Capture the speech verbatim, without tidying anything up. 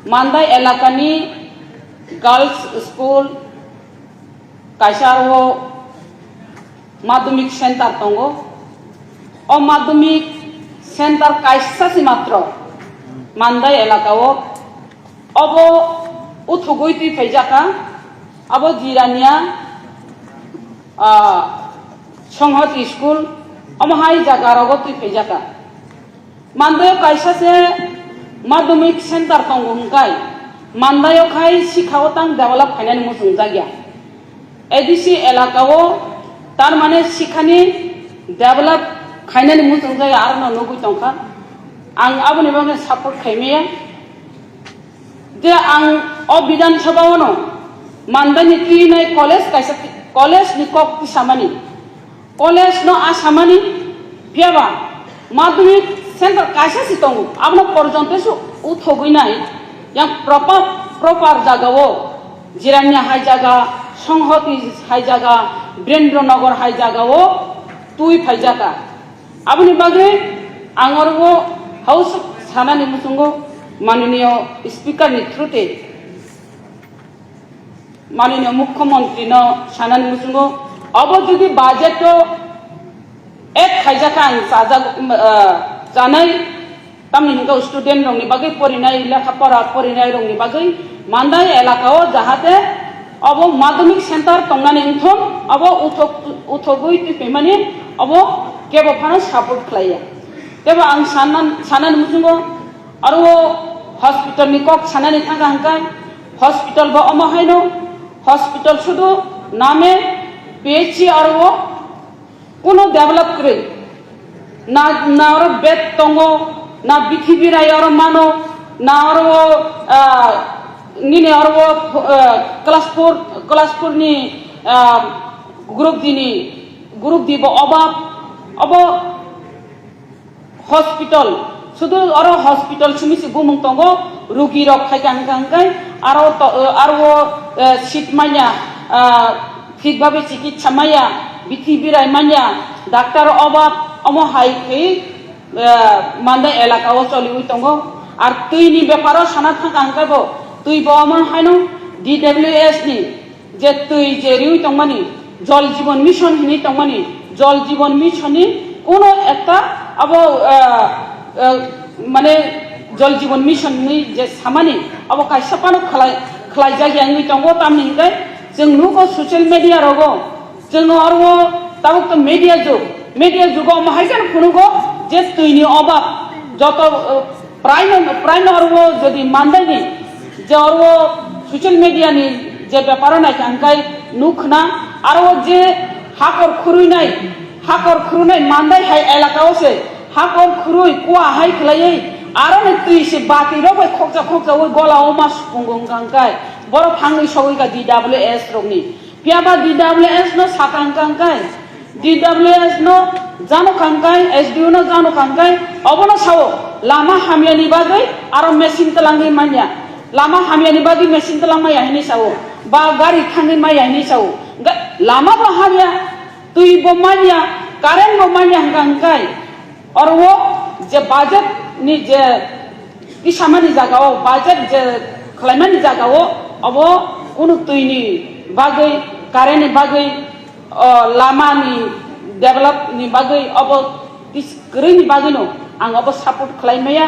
Mandai elakani girls school kaisa aro madhyamik center tongo. O madhyamik center kaisa si matro Mandai elakao obo uthugwi twi phaijaka. Abo Jirania, ah, Songhoti school, omo hai jaga rogo twi phaijaka. Mandai kaisa se madhyamik center tongo hwnkhai, Mandai o khai sikha o tang develop khainani muchung jakya. A D C elaka o tar mane sikhani develop khainani muchung jakya, aro no nugwi tongkha. Ang aboni bagwi support khaimaya. Je ang o Bidhan Sabha o no Mandai ni twi nai college kaisa, college ni kok twi samani. College no asamani, phiya ba madhyamik center kaisa si tongo, abono porjonto se uthogwi nai, yang proper, proper jaga o, Jirania hai jaga, Songhoti hai jaga, Birendra Nagar hai jaga o twi phaijaka. Aboni bagwi ang oro o house sanani muchungo mananiyo speaker ni through te Mananiya Mukhyamantri no sanani muchungo, obo jodi budget o add khaijak kha ang chajak, um, ah, chanai, tamni hwnkhe student rokni bagwi porinai, lekha pora porinai rokni bagwi Mandai elaka o jahate obo madhyamik center tongnani wngthon, obo uthok, uthogwi twipaimani obo kebo phano support khlaiya. Tebo ang sanan-, sanani muchungo, aro o hospital ni kok sanani thangkha hwnkhe, hospital bo omo haino, hospital sudu name P H C, aro o kuno develop kwrwi. Na, na oro bed tongo, na bithi birai oro mano, na oro o, ah, nini oro o, ah, class four, class four ni, ah, group D ni, group D bo obab, obo hospital, sudu oro hospital simi se bumung tongo, rugi rok phaikha hwnkha hwnkhe aro to, aro, eh, seat manya, ah, thik babe chikitsa maya, bithi birai manya, doctor obab, omo hai khe, eh, Mandai elaka o choliwi tongo. Ar twi ni beparo sana thangkha hwnkhe bo, twi bo omo haino D W S ni je twi je riwi tongmani, Jal Jeevan Mission hinwi tongmani, Jal Jeevan Mission ni kuno ekta abo, ah, ah, mane Jal Jeevan Mission ni je samani abo kaisa phano khlai, khlai jakya wngwi tongo, tamni hwnkhe chwng nugo social media rogo, chwng oro tabuk to media jug, media jugo omo hai kheno phunugo je twi ni obab joto, ah, Prai no, prai no oro jodi Mandai ni je oro social media ni je beparo naikha hwnkhe nukhna, aro je hakor khurui nai, hakor khurui nai Mandai hai elaka o se hakor khurui kua hai khlaiwi aro ni twi se bati rok bai khokja khokja oi gola o ma supungo hwnkha hwnkhe borok phangwi sogwi kha D W S rok ni. Phiya ba D W S no sakang kang kai, D W S no jano kang kai, S D O no jano kang kai, obono sao lama hamya ni bagwi aro machine twlangwi manya, lama hamya ni bagwi machine twlang maya hinwi sao, ba gari thangwi maya hinwi sao, ga-, lama bo hamya, twi bo manya, current bo manya hwnkha hwnkhe, oro o je budget ni je tisamani jaga o, budget je khlaimani jaga o, obo kunu twi ni bagwi, current ni bagwi, o, lama ni develop ni bagwi, obo tis-, kwrwi ni bagwi no ang obo support khlai maya.